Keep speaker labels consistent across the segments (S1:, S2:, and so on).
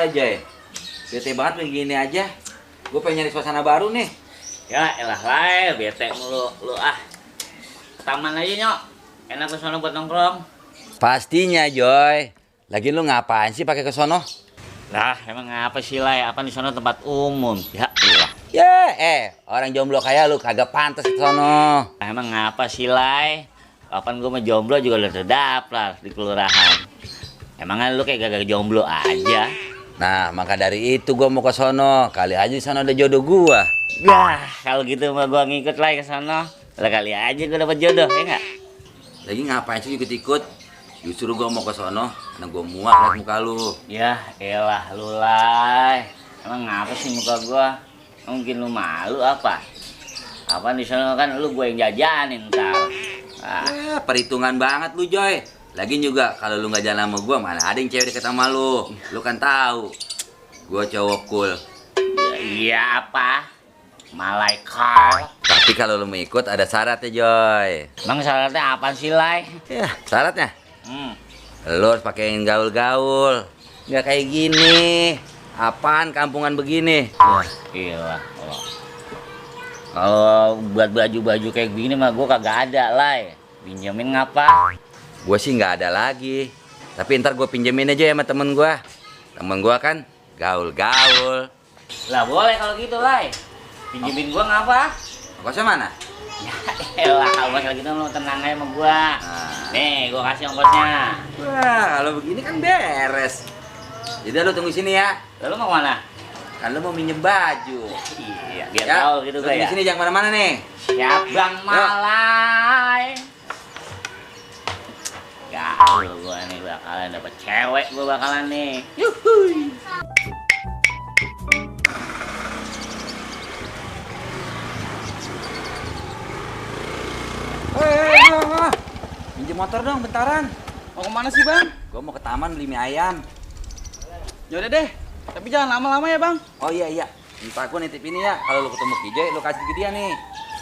S1: Kenapa Joy? Bete banget begini aja. Gue pengen nyari suasana baru nih.
S2: Ya elah lah, bete mulu lu ah. Ke taman aja nyok. Enak ke sono buat nongkrong.
S1: Pastinya Joy. Lagi lu ngapain sih pakai ke sono?
S2: Lah emang apa sih lah? Apa di sono tempat umum? Ya elah.
S1: Ya, orang jomblo kayak lu kagak pantas ke sono.
S2: Lah emang apa sih lah? Kapan gue mau jomblo juga udah terdaftar di kelurahan. Emangnya lu kayak gagak jomblo aja?
S1: Nah, maka dari itu gua mau ke sono. Kali aja di sono ada jodoh gua.
S2: Yah, kalau gitu mah gua ngikut lah ke sana. Lah kali aja gua dapat jodoh, ya enggak?
S1: Lagi ngapain sih ikut-ikut? Justru gua mau ke sono karena gua muak liat muka lu.
S2: Ya elah lu Lai. Emang ngapa sih muka gua? Mungkin lu malu apa? Apa di sana kan lu gue yang jajanin ntar.
S1: Ya, perhitungan banget lu Joy. Lagi juga kalau lu nggak jalan sama gua mana ada yang cewek deket sama lu. Lu kan tahu. Gua cowok cool.
S2: Ya, iya apa? Malaikat.
S1: Tapi kalau lu mau ikut ada syaratnya Joy.
S2: Bang syaratnya apa sih Lai?
S1: Ya, syaratnya
S2: Hmm.
S1: lu harus pakein gaul-gaul. Nggak kayak gini. Apaan kampungan begini?
S2: Wah, gila. Kalau buat baju-baju kayak gini mah gua kagak ada Lai. Pinjemin ngapa?
S1: Gue sih nggak ada lagi. Tapi ntar gue pinjemin aja ya sama temen gue. Temen gue kan gaul-gaul.
S2: Lah boleh kalau gitu Lai. Pinjemin gua ngapa?
S1: Ongkosnya mana?
S2: Ya elah, kalau kalau gitu lu tenang aja sama gua.
S1: Nah.
S2: Nih, gua kasih ongkosnya.
S1: Wah, kalau begini kan beres. Jadi lu tunggu sini ya.
S2: Lalu mau mana?
S1: Kan lu mau minjem baju.
S2: Iya, biar
S1: Ya,
S2: tahu gitu
S1: lu
S2: gua
S1: di
S2: ya.
S1: sini jangan kemana-mana nih.
S2: Siap Bang Malai. Gaul gua nih bakalan dapet cewek gua bakalan nih. Yuhuy.
S1: Minjem motor dong, bentaran.
S3: Mau kemana sih bang?
S1: Gue mau ke taman beli mie ayam.
S3: Yaudah deh, tapi jangan lama-lama ya bang.
S1: Oh iya. Ntar gue nitip ini ya. Kalau lu ketemu Kijoy, lu kasih ke dia nih.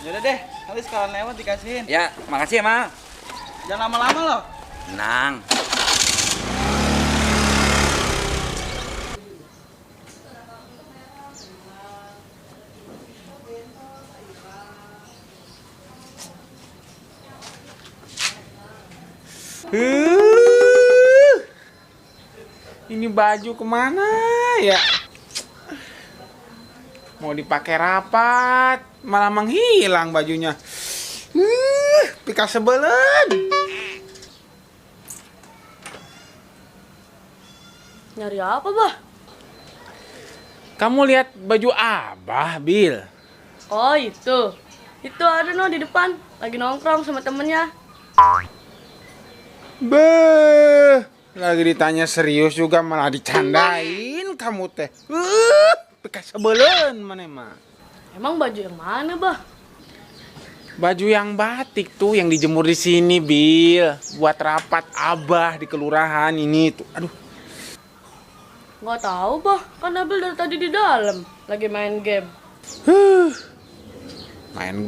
S3: Yaudah deh, nanti sekalian lewat dikasihin.
S1: Ya, makasih ya, Mal.
S3: Jangan lama-lama loh.
S1: Tenang.
S4: Ini baju kemana ya? Mau dipakai rapat, malah menghilang bajunya. Pika sebelen.
S5: Nyari apa, Bah?
S4: Kamu lihat baju Abah, Bil?
S5: Oh, itu. Itu ada no di depan, lagi nongkrong sama temennya.
S4: Beh, lagi ditanya serius juga malah dicandain kamu teh. Pika sebelen mana mah.
S5: Emang baju yang mana, Bah?
S4: Baju yang batik tuh yang dijemur di sini, Bil. Buat rapat Abah di kelurahan ini tuh. Aduh.
S5: Nggak tahu, Bah. Kan Nabil dari tadi di dalam, lagi main game.
S4: Main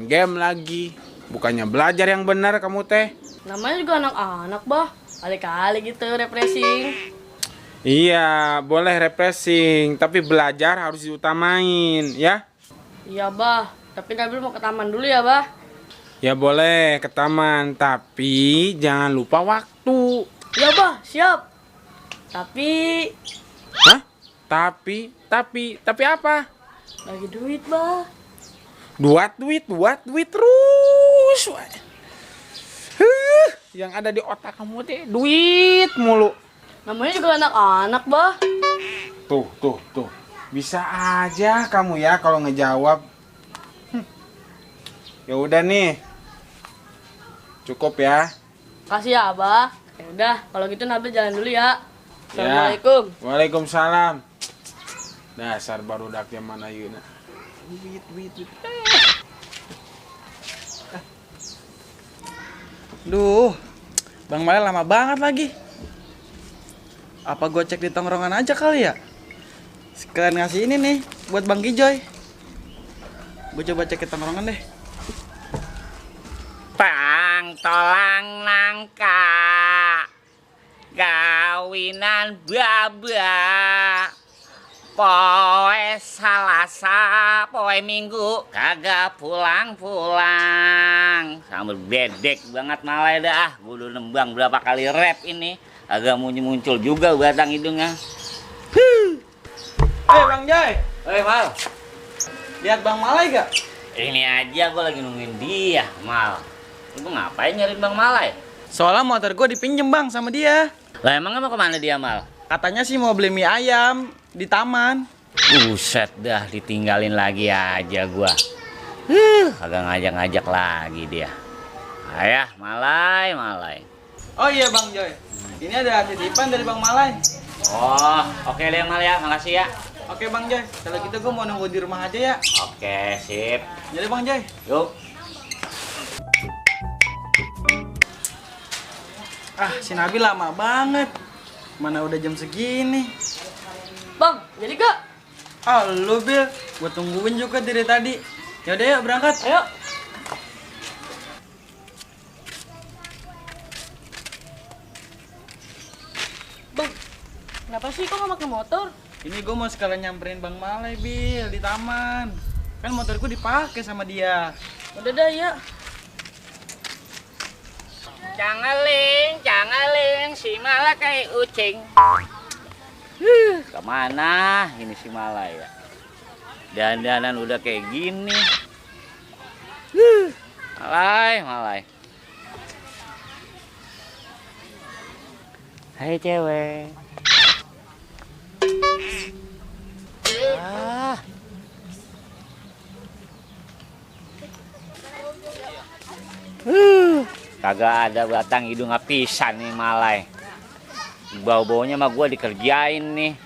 S4: game lagi. Bukannya belajar yang benar kamu teh.
S5: Namanya juga anak-anak, Bah. Kali-kali gitu refreshing.
S4: Iya, boleh refreshing, tapi belajar harus diutamain, ya?
S5: Iya, Bah. Tapi Nabil mau ke taman dulu ya, Bah.
S4: Ya boleh ke taman, tapi jangan lupa waktu.
S5: Iya, Bah. Siap. Tapi
S4: Hah? Tapi apa?
S5: lagi duit, Bah.
S4: Duit terus. Yang ada di otak kamu teh duit mulu.
S5: Namanya juga anak-anak, Bah.
S4: Tuh. Bisa aja kamu ya kalau ngejawab. Ya udah nih. Cukup ya.
S5: Kasih ya, Bah. Ya udah, kalau gitu Nabil jalan dulu ya. Assalamualaikum.
S4: Ya. Waalaikumsalam. Dasar barudak zaman ayeuna. Duit.
S3: Duh, Bang Malai lama banget lagi. Apa gue cek di tongkrongan aja kali ya? Sekalian ngasih ini nih buat Bang Kijoy. Gue coba cek di tongkrongan deh.
S2: Pang tolang nangka. Gaul kawinan baba. Poe Salasa, poe Minggu kagak pulang-pulang. Sambal bedek banget malah dah. Gua udah nembang berapa kali rap ini, agak muncul juga batang hidungnya.
S3: Bang Joy,
S2: Mal.
S3: lihat Bang Malai gak?
S2: Ini aja gua lagi nungguin dia, Mal. Lu ngapain nyariin Bang Malai?
S3: Soalnya motor gue dipinjem Bang sama dia.
S2: Lah emang mau kemana dia, Mal?
S3: Katanya sih mau beli mie ayam di taman.
S2: Buset dah, ditinggalin lagi aja gua. Agak ngajak-ngajak lagi dia. Ayah, Malai.
S3: Oh iya Bang Joy, ini ada titipan dari Bang Malai.
S2: Oh, oke deh Mal ya, makasih ya.
S3: Oke Bang Joy, kalau gitu gue mau nunggu di rumah aja ya.
S2: Oke, sip.
S3: Jadi Bang Joy.
S2: Yuk.
S3: Ah, si Nabi lama banget. Mana udah jam segini.
S5: Bang, jadi gak?
S3: Ah, lu Bil, gue tungguin juga dari tadi. Yaudah yuk berangkat.
S5: Ayo. Bang, kenapa sih kok gak pakai motor?
S3: Ini gue mau sekalian nyamperin Bang Malai Bil di taman. Kan motor gue dipakai sama dia.
S5: Udah dah ya.
S2: Cangaling, si Mala kayak ucing. Kemana ini si Mala ya? Dandanan udah kayak gini. Malai. Hai cewek. Kagak ada batang hidung pisan nih Malai. Bau-baunya mah gue dikerjain nih.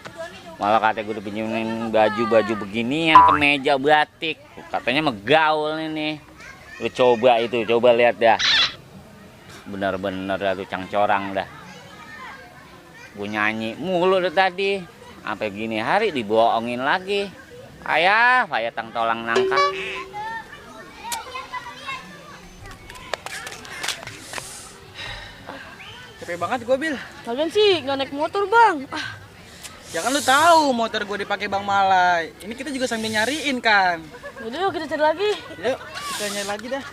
S2: Malah katanya gue udah pinjemin baju beginian, kemeja batik. Katanya megaul nih. Lu coba lihat dah. Bener-bener dah tuh cangcorang dah. Gue nyanyi mulu udah tadi. Sampai gini hari dibohongin lagi. Ayah tang tolang nangka.
S3: Capek banget gue Bil.
S5: Kalian sih nggak naik motor bang.
S3: Ya kan lu tahu motor gue dipakai Bang Malai. Ini kita juga sambil nyariin kan.
S5: Yaudah yuk kita cari lagi.
S3: Yuk, kita nyari lagi dah.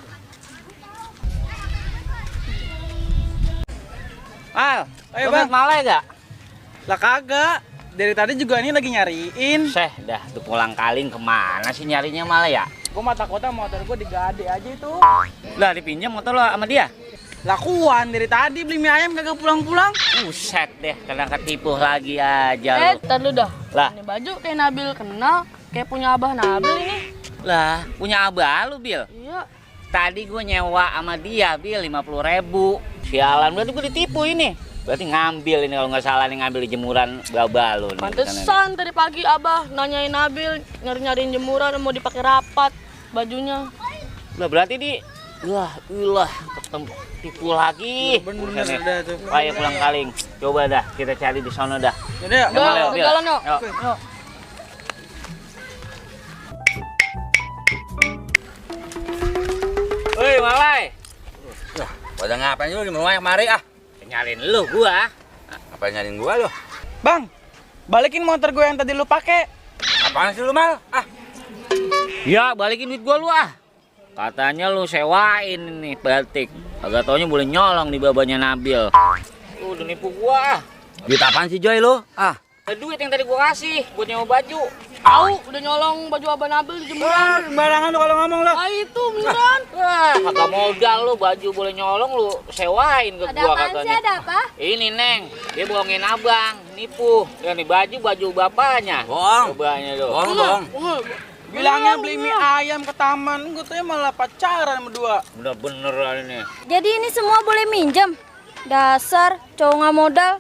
S3: Ayo Bang.
S2: Malai gak?
S3: Lah kagak. Dari tadi juga ini lagi nyariin.
S2: Dah tuh pulang kaling kemana sih nyarinya Malai ya?
S3: Gue mata kota motor gue digade aja itu.
S2: Lah dipinjam motor lo sama dia?
S3: Lakuan dari tadi beli mie ayam kagak pulang-pulang.
S2: Buset deh, kena ketipu lagi aja lu.
S5: Tar lu dah.
S2: Lah.
S5: Ini baju kayak Nabil kenal, kayak punya abah Nabil ini.
S2: Lah, punya abah lu, Bil?
S5: Iya.
S2: Tadi gue nyewa sama dia, Bil, 50.000. Sialan, berarti gue ditipu ini. Berarti ngambil ini kalau nggak salah nih, ngambil di jemuran babah lu nih.
S5: Pantesan tadi pagi abah nanyain Nabil, nyariin jemuran mau dipakai rapat bajunya.
S2: Lah berarti ilah ketemu tipu lagi.
S3: Bener dah tuh.
S2: Ayo pulang kaling. Coba dah kita cari di sono dah.
S3: Yaudah,
S5: Udah,
S2: Bil.
S5: jalan yuk.
S2: Yuk. Woi, Malai.
S1: Pada ngapain lu di rumah kemari ah?
S2: Nyariin lu gua.
S1: Apa nyariin gua lu?
S3: Bang, balikin motor gue yang tadi lu pakai.
S1: Apaan sih lu Mal? Ah,
S2: Ya, balikin duit gua lu ah. Katanya lu sewain ini batik. Agak taunya boleh nyolong di babanya Nabil. Udah nipu gua.
S1: duit apaan sih Joy lu? Ah,
S2: Duit yang tadi gua kasih buat nyewa baju.
S5: Tahu udah nyolong baju abah Nabil di jemuran.
S3: Sembarangan lu kalau ngomong lu.
S5: Ah itu beneran.
S2: Wah, kagak modal lu baju boleh nyolong lu sewain ke gua katanya.
S5: Ada apa?
S2: Ini Neng, dia bohongin abang, nipu. Ya nih baju bapaknya.
S1: bohong.
S2: Cobanya lu.
S1: Bohong.
S3: Bilangnya beli mie ayam ke taman, gue tuh malah pacaran berdua.
S2: Bener-bener ini.
S6: Jadi ini semua boleh minjem? Dasar cowok nggak modal.